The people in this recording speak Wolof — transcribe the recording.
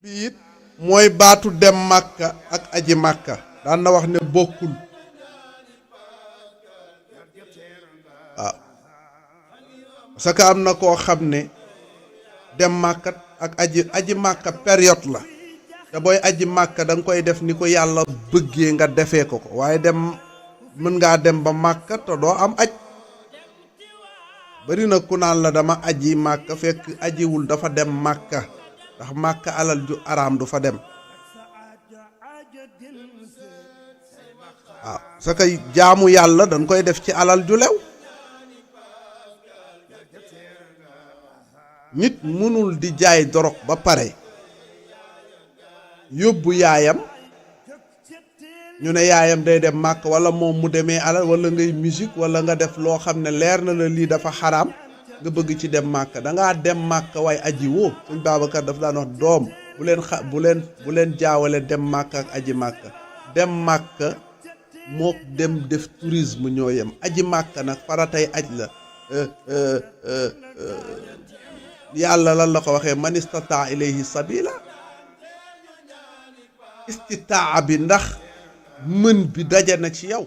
bi it mooy baatu dem màkka ak aji màkka daan na wax ne bokkul waaw parce que am na koo xam ne dem màkka ak aji màkka période la te booy aji màkka da nga koy def ni ko yàlla bëggee nga defee ko waaye dem mën ngaa dem ba màkka te doo am aj bari na ku naan la dama aji màkka fekk ajiwul dafa dem màkka ndax màkka alal ju araam du fa dem waaw sa kay jaamu yàlla dañ koy def ci alal ju lew nit mënul di jaay dorog ba pare yóbbu yaayam ñu ne yaayam day dem màkk wala moom mu demee alal wala ngay musique wala nga def loo xam ne leer na la lii dafa xaraam nga bëgg ci dem màkk dangaa dem màkk waaye aji woo sëñ Babacar daf daan wax doom bu leen jaawale dem màkk ak aji màkk dem màkk mook dem def tourisme ñoo yem aji màkk nag faratay aj la yàlla lan la ko waxee man istataa ilayhi sabila istitaa bi ndax mën bi daje na ci yow